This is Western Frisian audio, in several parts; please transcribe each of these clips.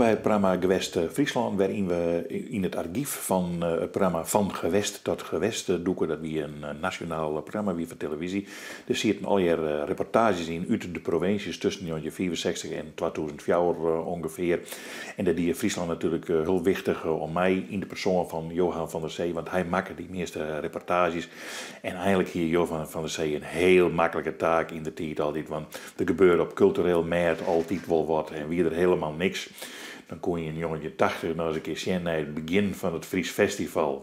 by it programma Gewest Fryslân, wêryn we yn it argyf fan it programma Van Gewest tot Gewest dûke. Dat wie in nasjonaal programma, wie foar televyzje. Der sieten allegear reportaazjes yn út de provinsjes tusken 1965 en 2004 ûngefear. En dêr die Fryslân natuerlik hiel wichtich oan mei yn de persoan fan Johan van der Zee, want hy makke dy measte reportaazjes. En einlik hie Johan van der Zee in hiel maklike taak yn de tiid altyd, want der gebeurde op kultureel mêd altyd wol wat en wie der hielendal niks. Dan koene je yn 1980 noch ris in kear sjen nei it begjin fan it Fries Festival.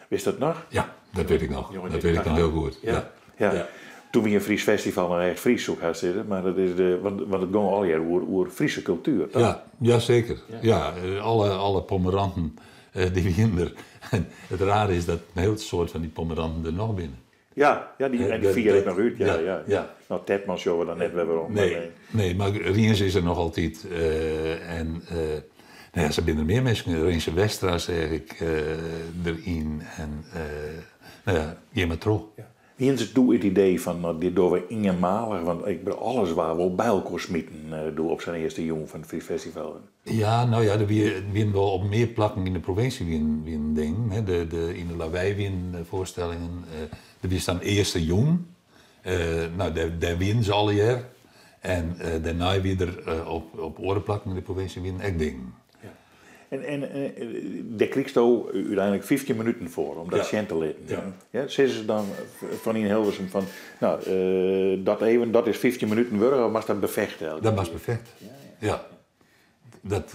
Witst dat noch? Ja, dat wit ik noch. Dat wit ik noch hiel goed. Ja. Ja. Toen wie in Fries Festival noch echt Fries, soe ik hast sizze, mar dat is de, want, want it gong allegear oer, oer Friese kultuer, toch? Ja, ja seker. Ja. Alle, alle pommeranten dy wienen der. En it rare is dat in hiel soad fan dy pommeranten der noch binne. Ja, ja, dy, en dy fiere ek noch út. Ja, ja. ja. No, Tetman sjogge we dan net wer werom. Nee, nee, mar Riens is der noch altyd. En no ja, sa binne der mear minsken. Rinse Westra seach ik deryn. En no ja, gean mar troch. Ja. Hienen se doe it idee fan, no, dit dogge we ienmalich, want ik bedoel, alles waard wol by elkoar smiten doe op sa'n earste jûn fan it Fries Festival. Ja, no ja, der wie, wienen wol op mear plakken yn de provinsje wienen, wienen dingen. Hè. De, de, yn de Lawei wienen foarstellingen. Der wie sa'n earste jûn. No, dêr, dêr wienen se allegear. En dêrnei wie der op, op oare plakken yn de provinsje wienen ek dingen. Ja. En, en dêr krigest úteinlik 15 minuten foar om dat sjen te litten. Ja. Ja, sizze se dan fan yn Hilversum fan, no, dat even, dat is 15 minuten wurdich, of moatst dat befechte? Dat moatst befechte, ja. Dat,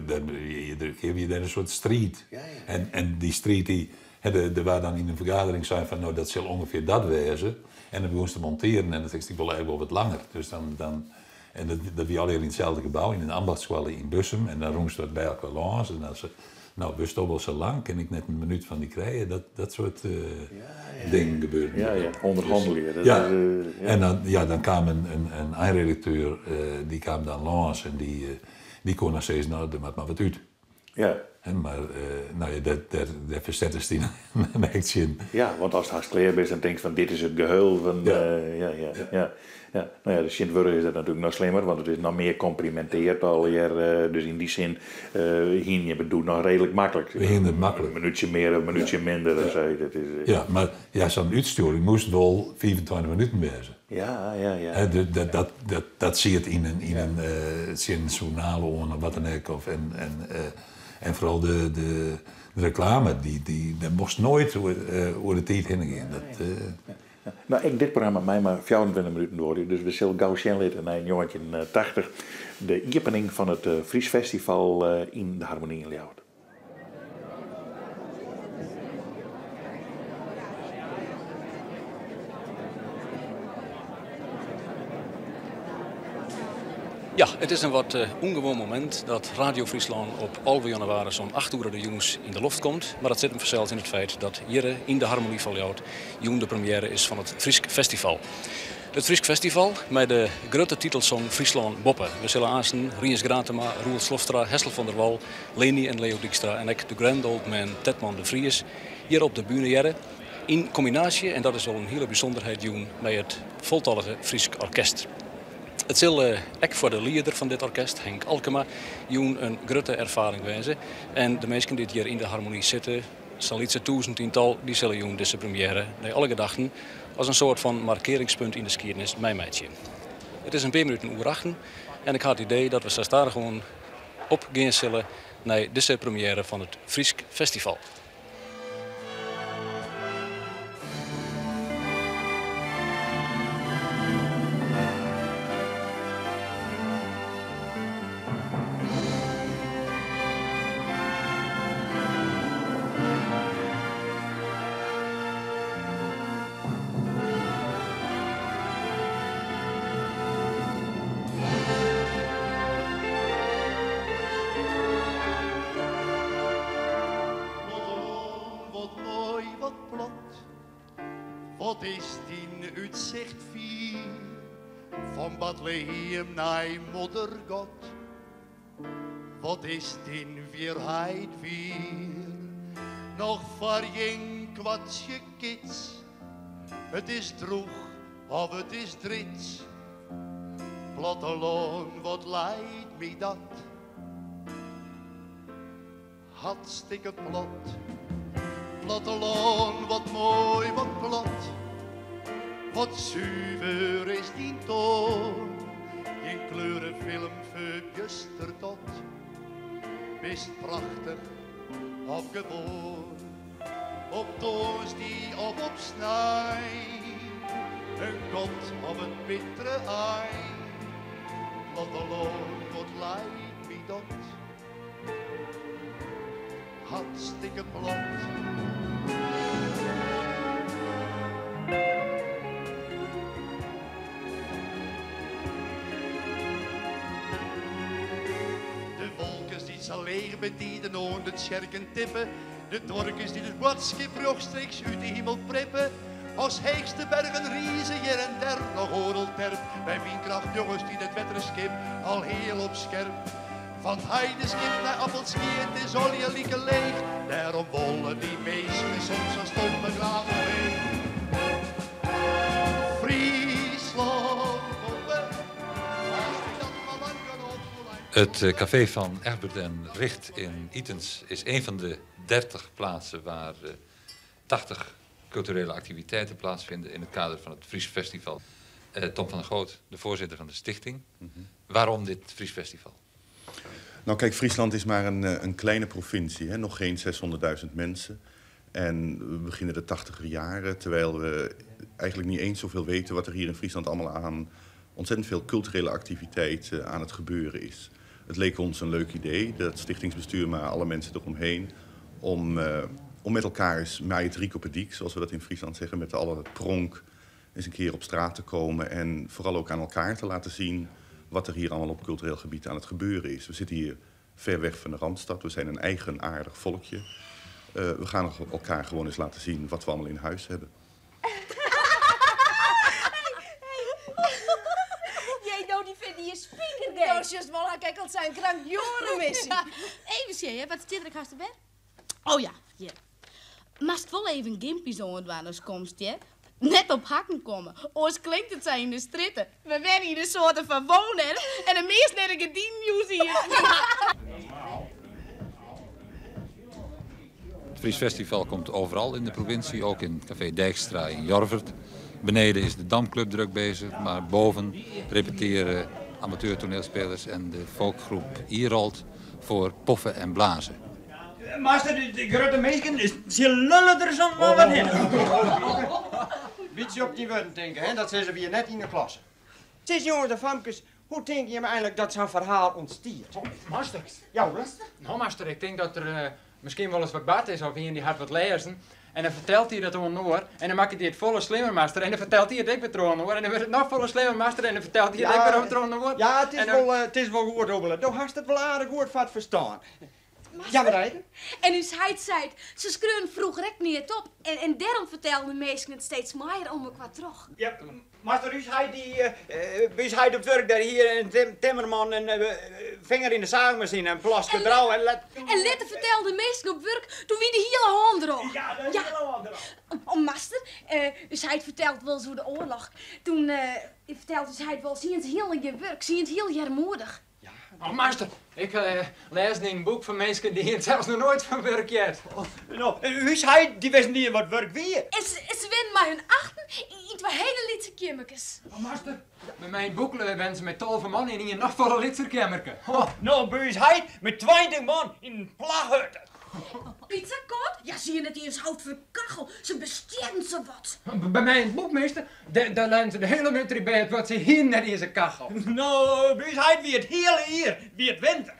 dat, iedere kear wie der in soart striid. En, en dy striid, dy, hè, der waard dan yn in fergadering sein fan, no, dat sil ûngefear dat wêze. En dan begûnst te montearen en dan tinkst, ik wol eigentlik wol wat langer. Dus dan, dan, en dat, dat wie allegear yn itselde gebou, yn in ambachtsskoalle yn Bussum. En dan rûnst wat by elkoar lâns en dan se, no, wurdst wol sa lang, kin ik net in minút fan dy krije? Dat, dat soart dingen gebeurden. Ja, ja, ûnderhannelje. Dat Ja. is, ja. En dan, ja, dan kaam in, in, in einredakteur, dy kaam dan lâns en dy, dy koe dan sizze, no, der moat mar wat út. Ja. Hè, mar no ja, dêr, dêr, dêr fersettest dy dan ek tsjin. Ja, want ast hast klear bist en tinkst fan dit is it geheul fan, Ja. ja, ja, ja. Ja, no ja, dus tsjintwurdich is dat natuerlik noch slimmer, want it is noch mear kompriminteard allegear. Dus yn dy sin hienen jim it doe noch reedlik maklik. We hienen it maklik. In minútsje mear of in minútsje minder of sa. Dat is, Ja, mar ja, sa'n útstjoering moast wol 25 minuten wêze. Ja, ja, ja. Hè, dat, dat, dat, dat siet yn in, yn in, tsjin in sjoernaal oan of wat dan ek. Of, en, en, en foaral de, de, de reklame, dy, dy, dêr mochtst noait oer, oer de tiid hinne gean. Dat, No, ek dit programma mei mar 24 minuten duorje, dus we sille gau sjen litte nei 1980, de iepening fan it Fries Festival yn de Harmonie yn Ljouwert. Ja, it is in wat ûngewoan momint dat Radio Fryslân op 11 jannewaris om 8 oere de jûns yn de loft komt. Mar dat sit him fansels yn it feit dat hjir yn de Harmonie fan Ljouwert jûn de première is fan it Frysk Festival. It Frysk Festival mei de grutte titelsong Fryslân Boppe. We sille aansten Rients Gratema, Roel Slofstra, Hessel van der Wal, Lenie en Leo Dykstra en ek de grand old man Tetman de Vries hjir op de bühne hearre. Yn kombinaasje, en dat is wol in hiele bysûnderheid jûn, mei it foltallige Frysk Orkest. It sil ek foar de lieder fan dit orkest, Henk Alkema, jûn in grutte erfaring wêze. En de minsken dy't hjir yn de Harmonie sitte, sa'n lytse tûzen yn tal, dy sille jûn dizze première nei alle gedachten as in soart fan markearingspunt yn de skiednis meimeitsje. It is in pear minuten oer achten en ik ha it idee dat we sa stadichoan opgean sille nei dizze première fan it Frysk Festival. Wat moai, wat plat, wat is dyn útsicht fier, fan Bethlehem nei Moddergat. Wat is dyn wierheid wier, noch foar gjin kwartsje kits. It is drûch of it is drits, plattelân, wat leit my dat? Hartstikke plat. Plattelân, wat moai, wat plat. Wat suver is dyn toan. Gjin kleurenfilm ferbjustert dat. Bist prachtich of gewoan. Op tongersdei of op snein. In god of it bittere ein. Plattelân, wat leit my dat. Hartstikke plat. De wolkens dy't sa leech betiden oan de tsjerken tippe, de tuorkes dy't it boadskip rjochtstreeks út de himel prippe, as heechste bergen rize hjir en der noch oardel terp, by wynkracht njoggen stiet it wetterskip alhiel op skerp. Fan Heideskip nei Appelskea, it is allegear like leech, dêrom wolle dy minsken soms sa stomme graach omheech. Fryslân boppe, as wy dat mar lang genôch folhâlde. It kafee fan Egbert en Richt yn Itens is een fan de 30 plaatsen waar 80 culturele activiteiten plaatsvinden in het kader van het Fries Festival. Tom van der Goot, de voorzitter van de stichting. Waarom dit Fries Festival? Nou kijk, Friesland is maar een kleine provincie, hè? Nog geen 600.000 mensen. En we beginnen de 80er jaren, terwijl we eigenlijk niet eens zoveel weten wat er hier in Friesland allemaal aan ontzettend veel culturele activiteit aan het gebeuren is. Het leek ons een leuk idee, dat stichtingsbestuur, maar alle mensen eromheen, om met elkaar eens mei it ryk op 'e dyk, zoals we dat in Friesland zeggen, met alle pronk eens een keer op straat te komen en vooral ook aan elkaar te laten zien wat er hier allemaal op cultureel gebied aan het gebeuren is. We zitten hier ver weg van de Randstad, we zijn een eigenaardig volkje. We gaan elkaar gewoon eens laten zien wat we allemaal in huis hebben. Jij nou die vindt die speaker gek. Nou, just wel, kijk, al zijn krank joren missie. Even zien, hè, wat zit er haast bij? Oh ja, hier. Mast wel even gimpies oandwaan als komst, hè? Net op hakken komen. Oors klinkt het zijn in de stritten. We werden hier een soort van wonen en de meest net een gediennieuws hier. Het Fries Festival komt overal in de provincie, ook in Café Dijkstra in Jorwerd. Beneden is de Damclub druk bezig, maar boven repeteren amateurtoneelspelers en de folkgroep Irold voor poffen en blazen. Master, de grote mensen, ze lullen er zo maar wat in. Beetje op die woorden denken, hè? Dat zijn ze weer net in de klasse. Zeg jongens en famkes, hoe denk je me eigenlijk dat zo'n verhaal ontstiert? Oh, master. Ja, hoor. Nou, master, ik denk dat er misschien wel eens wat bad is of een die had wat lezen. En dan vertelt hij dat aan oor. En dan maakt hij het volle slimmer, master. En dan vertelt hij het ik weer aan oor. En dan wordt het nog volle slimmer, master. En dan vertelt hij het ik weer aan oor. Ja, En dan het is wel goed, Obbele. Du hast het wel aardig goed van het verstaan. Master? Ja, wat En uw heid zei, ze schreeuwen vroeger ook niet op. En daarom vertelden de meesten het steeds meer om elkaar terug. Ja, master, u zei die u zei op het werk daar hier een timmerman en vinger in de zaagmachine en plaske trouw en let En later vertelde de meesten op werk toen wie de hele hand erop. Ja, de Ja. hele hand erop. Oh, master, u zei het vertelt wel zo de oorlog. Toen vertelde zij het wel, zie het heel in je werk, zie het heel jermoedig. Oh, master, ik lees in een boek van mensen die het zelfs nog nooit van werk heeft. Oh, nou, en u zei, die wisten niet wat werk wie. En ze winnen maar hun achten in twee hele litse kimmerkes. Oh, master, met mijn boek ben ze met 12 man in een nog volle litse kimmerke. Oh, nou, bij u zei met 20 man in een plaghut. Pizza kort? Ja, zie je het hier is hout voor kachel. Ze besteden ze wat. Bij mij in het boek, meester, daar leiden ze de hele winter bij het wat ze hier net in zijn kachel. Nou, bij u zei wie het hele hier, wie het winter.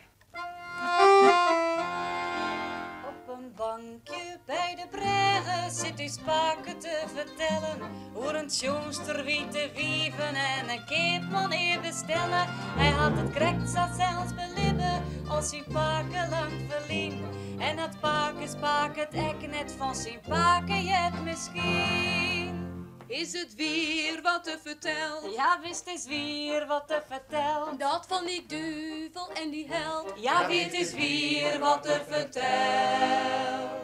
Op een bankje bij de brugge zit uw spaken te vertellen. Hoe een tjoenster wie te wieven en een keepman eer bestellen. Hij had het krekt zat zelfs belibben als hij paken lang verlien. En dat paken spaak het ek net van zijn paken jet misschien. Is het weer wat te vertellen? Ja, wist is weer wat te vertellen. Dat van die duivel en die hel. Ja, wie het is weer wat te vertelt.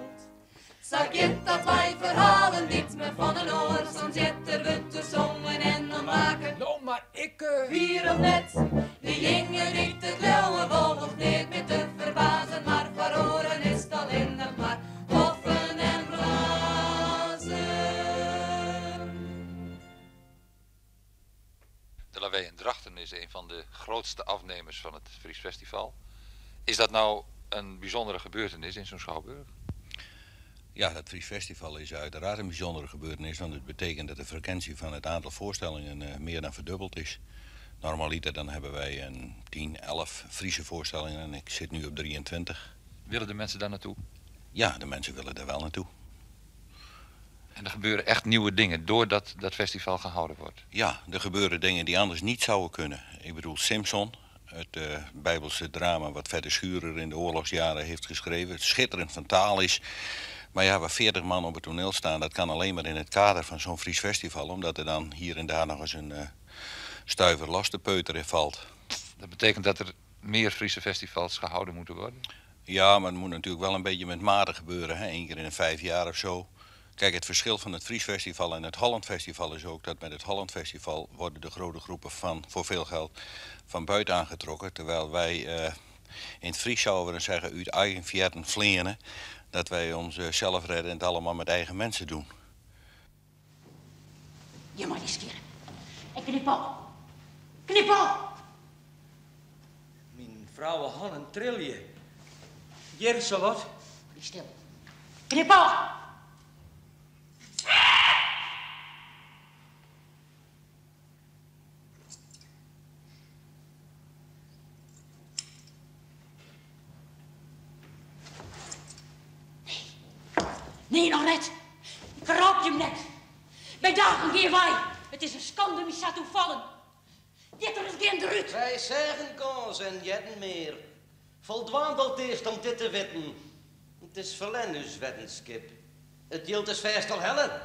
Zag je dat wij verhalen niet meer van een oor. Soms jet er wordt er zongen en dan maken. Nou, maar ik Hier of net, die jongen die het leeuwen wol nog niet meer te verbazen. Maar voor oren is dat is een van de grootste afnemers van het Fries Festival. Is dat nou een bijzondere gebeurtenis in zo'n schouwburg? Ja, dat Fries Festival is uiteraard een bijzondere gebeurtenis, want het betekent dat de frequentie van het aantal voorstellingen meer dan verdubbeld is. Normaliter dan hebben wij een 10, 11 Friese voorstellingen en ik zit nu op 23. Willen de mensen daar naartoe? Ja, de mensen willen daar wel naartoe. En er gebeuren echt nieuwe dingen doordat dat festival gehouden wordt? Ja, er gebeuren dingen die anders niet zouden kunnen. Ik bedoel, Simson, het Bijbelse drama wat Fedde Schurer in de oorlogsjaren heeft geschreven. Het schitterend van taal is. Maar ja, waar 40 man op het toneel staan, dat kan alleen maar in het kader van zo'n Fries festival. Omdat er dan hier en daar nog eens een stuiver los te peuteren valt. Dat betekent dat er meer Friese festivals gehouden moeten worden? Ja, maar het moet natuurlijk wel een beetje met mate gebeuren. Hè? 1 keer in de 5 jaar of zo. Kijk, het verschil van het Fries Festival en het Holland Festival is ook dat met het Holland Festival worden de grote groepen voor veel geld van buiten aangetrokken. Terwijl wij in het Fries zouden we zeggen, uit eigen vierten vleenen, dat wij ons zelf redden en het allemaal met eigen mensen doen. Je mag niet scheren. Ik knip op. Knip op! Mijn vrouwen hadden een trilje. Hier zo wat. Blijf stil. Knip op! Nee, nog net. Ik raap je hem net. Bij dagen geen wij. Het is een schande, mi zat vallen. Dit er is geen druut. Wij zeggen kans en jetten meer. Voldwaandeld eerst om dit te weten. Het is verlennus wetenschap. Het jilt is vast al helle.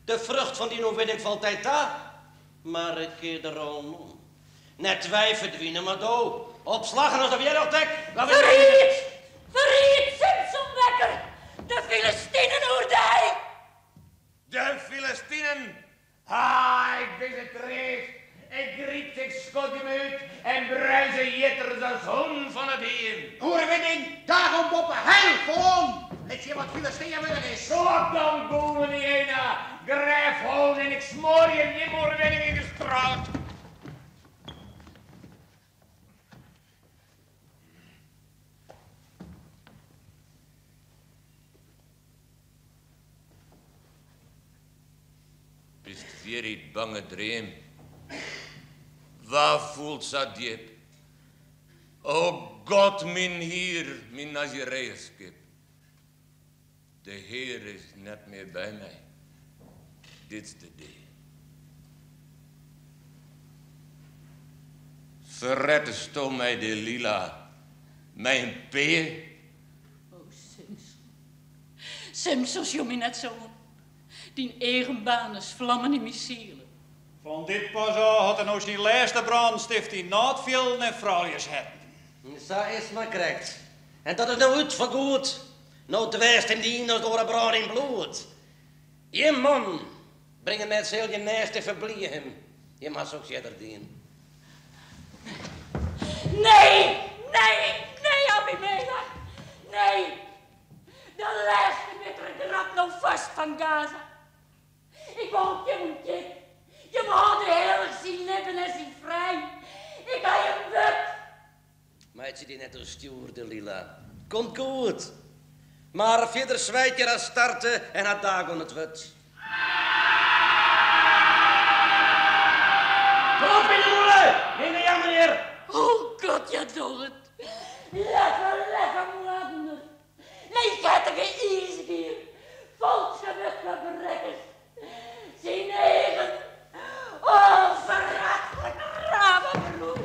De vrucht van die overwinning valt tijd daar. Maar ik keer er al om. Net wij verdwijnen maar dood. Opslagen alsof jij nog dek. Verried! Verried, Simson Wekker! De Filistijnen hoordij! De Filistijnen! Ha, ik wist het reeds. Ik riep, ik schot hem uit en bruizen jitters als hoon van het heer. Oerwinning, daarom boppen, heil voor Let je wat Filistijnen willen is. Zo dan, bomen die ena. Grijf hoon en ik smoor je in oerwinning in de straat. Bist weer die bange dream. Waar voelt ze diep? O God, mijn Heer, mijn Nazireeskip. De Heer is net meer bij mij. Dit is de dag. Verrette sto mij de lila, mijn peer. O Simson, Simson, joh me net zo. Die eigen baan is vlammen in mijn ziel. Van dit pas al had er nou zijn laatste brandstift die naadviel en vrouwtjes hebben. Zo is maar correct. En dat is nou uit voor goed. Nou dwijst hem die als door een brand in bloed. Je man, breng hem net heel je nest en verblieën hem. Je mag ook verder dienen. Nee, nee, nee, Abimelech. Nee. De laatste bittere drap nou vast van Gaza. Ik wou je moet je. Je mag de hele zien leven en zien vrij. Ik ga je wet. Meidje die net als stuurde, Lila. Komt goed. Maar verder zwijt je als starten en had dagen het wet. Kom in de molen! Neem de ja, meneer! Oh God, je doet het. Lekker, lekker, moeder. Nee, vettige ijsbier. Volksgebrekkers. Zijn eigen. Oh, verrasselijk ravenbroek.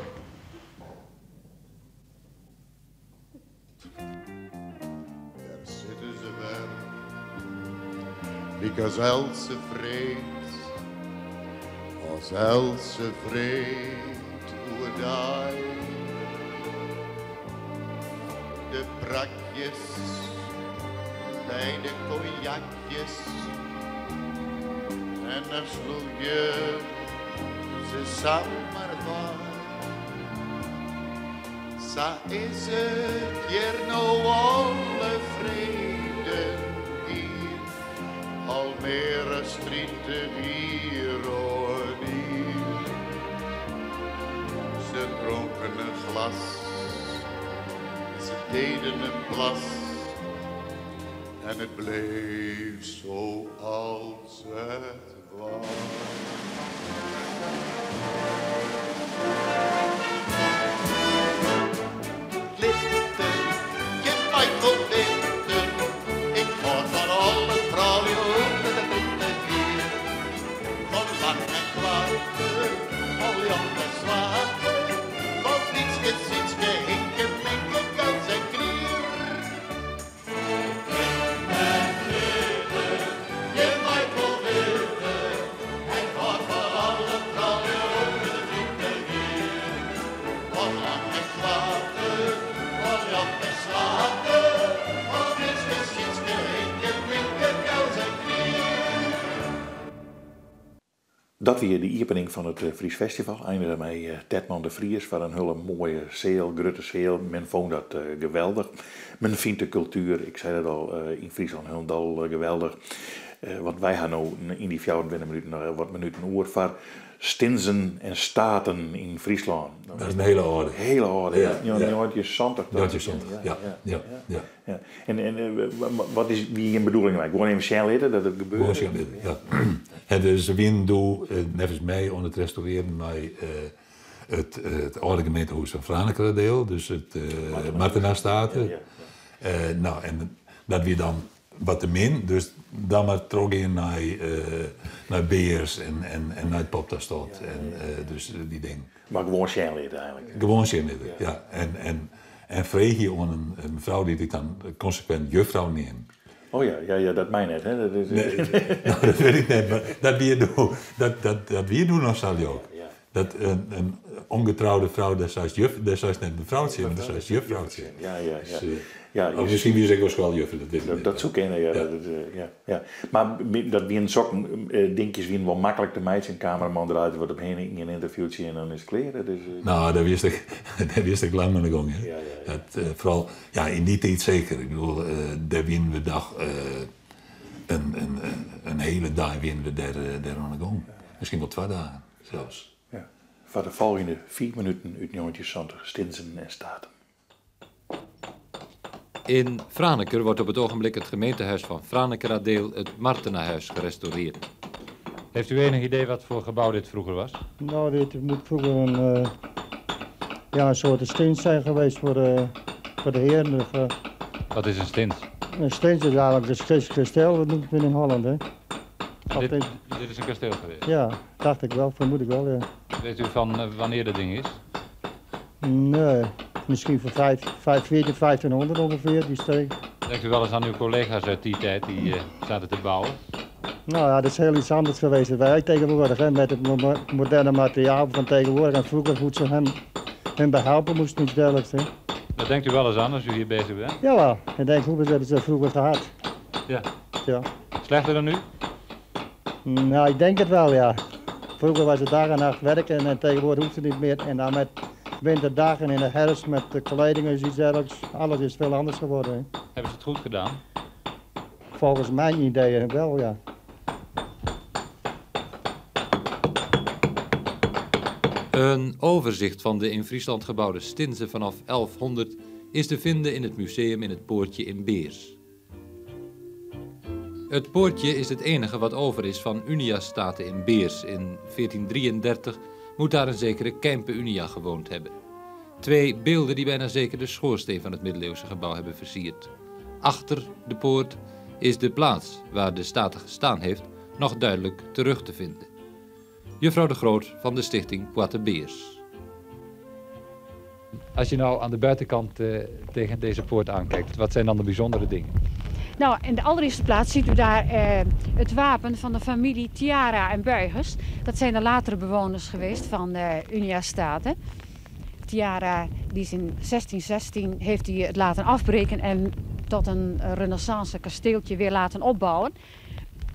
Daar zitten ze wel, die als Else vreed, als Else vreed oerdaai. De brakjes bij de cognacjes en dan sloeg je ze samen maar waar. Sa is het hier nou alle vrede hier, al meer strijd hier en hier. klas. Ze deden een plas en het bleef zoals het was. Klitten, je Michael witten, ik hoor van alle vrouwen onder de witte hier. Van lang en kwarte, al jong en zwarte, van Wietske, Sietske, Hinke, Minke, Kans en Klier. Je Michael witten, hij hoort van alle vrouwen onder de witte hier. Van lang en kwarte, van jong en zwarte, van Wietske, Sietske, Hinke, Minke, Kans en Klier. Dat wie de iepening fan it Fries Festival. Einige mei Tetman de Vries foar in hiele moaie seal, grutte seal. Men fûn dat geweldich. Men fynt de kultuer, ik sei dat al, yn Fryslân hielendal geweldich. Want wy ha no yn dy 24 minuten noch wat minuten oer foar stinzen en staten yn Fryslân. Dat is in hiele âlde. Hiele âlde, ja. 1970. 1970, ja. ja, ja. En wat is, wie jim bedoeling mei? Gewoan even sjen litte dat it gebeurt? Gewoan sjen litte, ja. Dus we wienen doe, neffens my, oan it restaurearjen mei it âlde gemeentehûs fan Franekeradeel, dus it Martenastate. No, en dat wie dan wat te min, dus dan mar trochgean nei Bears en nei it Poptaslot en dus dy dingen. Mar gewoan sjen litte eigentlik. Gewoan sjen litte, ja. En freegje oan in mefrou dy't ik dan konsekwint juffrou neam. Oh ja, ja, ja, dat mei net, hè? Dat is... Nee, no, dat wit ik net, mar dat wie doe, dat wie doe noch sa leau ik. Dat in ûngetroude frou, dêr seist juf, dêr seist net mefrou tsjin, mar dêr seist juffrou tsjin. Ja. Dus, of miskien wie se ek wol skoaljuffer, dat wit ik net. Dat soe kinne, ja. Dat, ja, ja. Mar dat wienen sokken dinkjes wienen wol maklik te meitsjen. Kameraman draait der wat omhinne yn in ynterviewtsje en dan is it klear. Dat is, No, dêr wiest ek, dêr wiest ek lang mei oan 'e gong, hè. Ja. Dat, foaral, ja, yn dy tiid seker. Ik bedoel, dêr wienen we doch in hiele dei wienen we dêr, dêr oan 'e gong. Miskien wol twa dagen sels. Ja. Foar de folgjende fiif minuten út 1970 Stinzen en Staten. In Franeker wordt op het ogenblik het gemeentehuis van Franekeradeel, het Martenahuis, gerestaureerd. Heeft u enig idee wat voor gebouw dit vroeger was? Nou, dit moet vroeger ja, een soort stins zijn geweest voor de heren. Of, Wat is een stins? Een stins is eigenlijk een kasteel, dat noemt men in Holland, hè. Dit is een kasteel geweest? Ja, dacht ik wel, vermoed ik wel, ja. Weet u van wanneer dat ding is? Nee, misschien van vijf, 14, 1500 ongeveer, die streek. Denkt u wel eens aan uw collega's uit die tijd die zaten te bouwen? Nou ja, dat is heel iets anders geweest dan wij tegenwoordig, hè, met het moderne materiaal van tegenwoordig. En vroeger hoe ze hem behelpen moesten, iets dergelijks. Hè. Dat denkt u wel eens aan als u hier bezig bent? Jawel, ik denk hoe hebben ze vroeger gehad. Ja. Ja. Slechter dan nu? Nou, ik denk het wel, ja. Vroeger was het dag en nacht werken en tegenwoordig hoeft het niet meer. En dan met winterdag en in de herfst met de kleding en zoiets dergelijks. Alles is veel anders geworden. Hè. Hebben ze het goed gedaan? Volgens mijn ideeën wel, ja. Een overzicht van de in Friesland gebouwde stinzen vanaf 1100 is te vinden in het museum in het Poortje in Beers. Het poortje is het enige wat over is van Uniastaten in Beers. In 1433 moet daar een zekere Keimpe Unia gewoond hebben. Twee beelden die bijna zeker de schoorsteen van het middeleeuwse gebouw hebben versierd. Achter de poort is de plaats waar de staten gestaan heeft nog duidelijk terug te vinden. Juffrouw de Groot van de stichting Pointe Beers. Als je nou aan de buitenkant tegen deze poort aankijkt, wat zijn dan de bijzondere dingen? In de allereerste plaats ziet u daar het wapen van de familie Tiara en Buigers. Dat zijn de latere bewoners geweest van Unia Staten. Tiara, die is in 1616, heeft hij het laten afbreken en tot een renaissance kasteeltje weer laten opbouwen.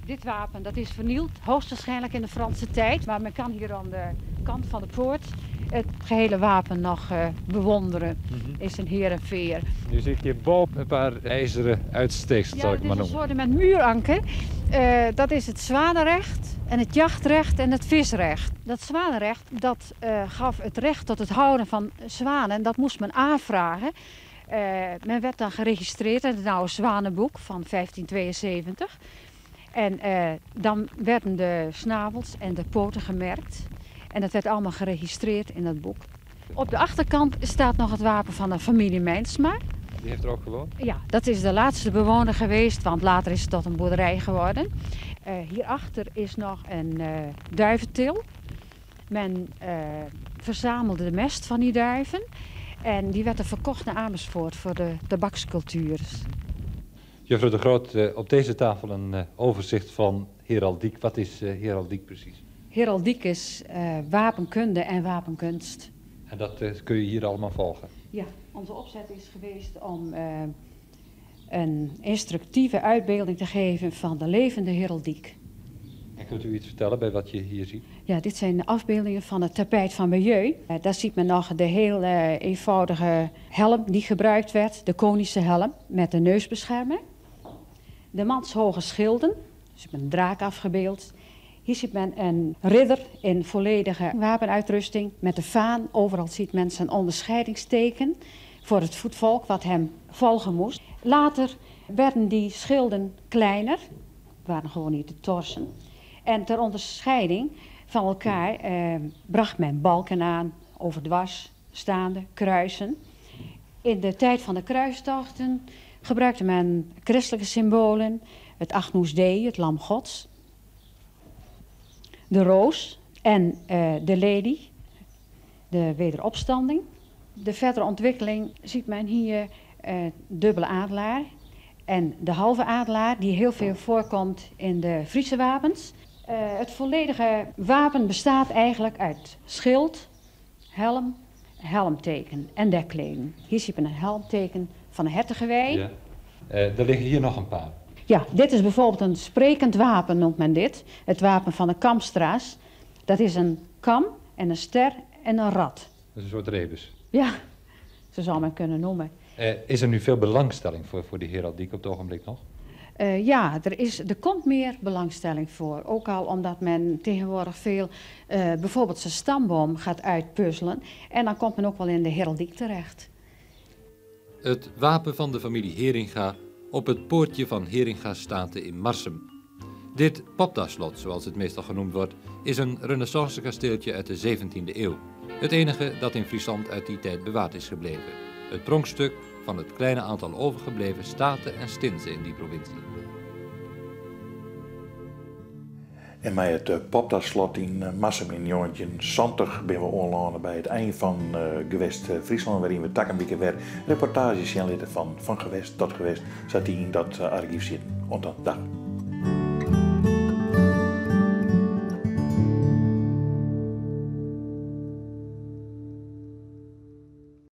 Dit wapen dat is vernield, hoogstwaarschijnlijk in de Franse tijd. Maar men kan hier aan de kant van de poort het gehele wapen nog bewonderen. Is een herenveer. Nu zie ik hier boven een paar ijzeren uitsteeksels, Ja, zal ik dat maar is een noemen. soort met muuranker. Dat is het zwanenrecht en het jachtrecht en het visrecht. Dat zwanenrecht dat, gaf het recht tot het houden van zwanen. En dat moest men aanvragen. Men werd dan geregistreerd in het oude zwanenboek van 1572. En dan werden de snavels en de poten gemerkt. En dat werd allemaal geregistreerd in dat boek. Op de achterkant staat nog het wapen van de familie Meinsma. Die heeft er ook gewoond? Ja, dat is de laatste bewoner geweest, want later is het tot een boerderij geworden. Hierachter is nog een duiventil. Men verzamelde de mest van die duiven en die werd er verkocht naar Amersfoort voor de tabakscultuur. Juffrouw de Groot, op deze tafel een overzicht van heraldiek. Wat is heraldiek precies? Heraldiek is wapenkunde en wapenkunst. En dat kun je hier allemaal volgen? Ja, onze opzet is geweest om een instructieve uitbeelding te geven van de levende heraldiek. En kunt u iets vertellen bij wat je hier ziet? Ja, dit zijn de afbeeldingen van het tapijt van Bayeux. Daar ziet men nog de heel eenvoudige helm die gebruikt werd, de konische helm met de neusbeschermer. De manshoge schilden, dus met een draak afgebeeld. Hier ziet men een ridder in volledige wapenuitrusting met de vaan. Overal ziet men zijn onderscheidingsteken voor het voetvolk wat hem volgen moest. Later werden die schilden kleiner, waren gewoon niet te torsen. En ter onderscheiding van elkaar bracht men balken aan, overdwars staande, kruisen. In de tijd van de kruistochten gebruikte men christelijke symbolen, het Agnus Dei, het Lam Gods, de roos en de lelie, de wederopstanding. De verdere ontwikkeling ziet men hier dubbele adelaar en de halve adelaar die heel veel voorkomt in de Friese wapens. Het volledige wapen bestaat eigenlijk uit schild, helm, helmteken en dekkleding. Hier ziet men een helmteken van een hertengewei. Ja. Er liggen hier nog een paar. Ja, dit is bijvoorbeeld een sprekend wapen, noemt men dit. Het wapen van de Kamstra's. Dat is een kam en een ster en een rat. Dat is een soort rebus. Ja, zo zou men kunnen noemen. Is er nu veel belangstelling voor die heraldiek op het ogenblik nog? Ja, er komt meer belangstelling voor. Ook al omdat men tegenwoordig veel bijvoorbeeld zijn stamboom gaat uitpuzzelen. En dan komt men ook wel in de heraldiek terecht. Het wapen van de familie Heringa op het poortje van Heringa State in Marsum. Dit Poptaslot, zoals het meestal genoemd wordt, is een renaissance kasteeltje uit de 17e eeuw. Het enige dat in Friesland uit die tijd bewaard is gebleven. Het pronkstuk van het kleine aantal overgebleven staten en stinsen in die provincie. En met het Poptaslot in Marsum in 1970 ben we onlangs bij het eind van Gewest Friesland, waarin we takkenbieken weer reportages zien litten van gewest tot gewest, zat die in dat archief zitten. Want dan dag.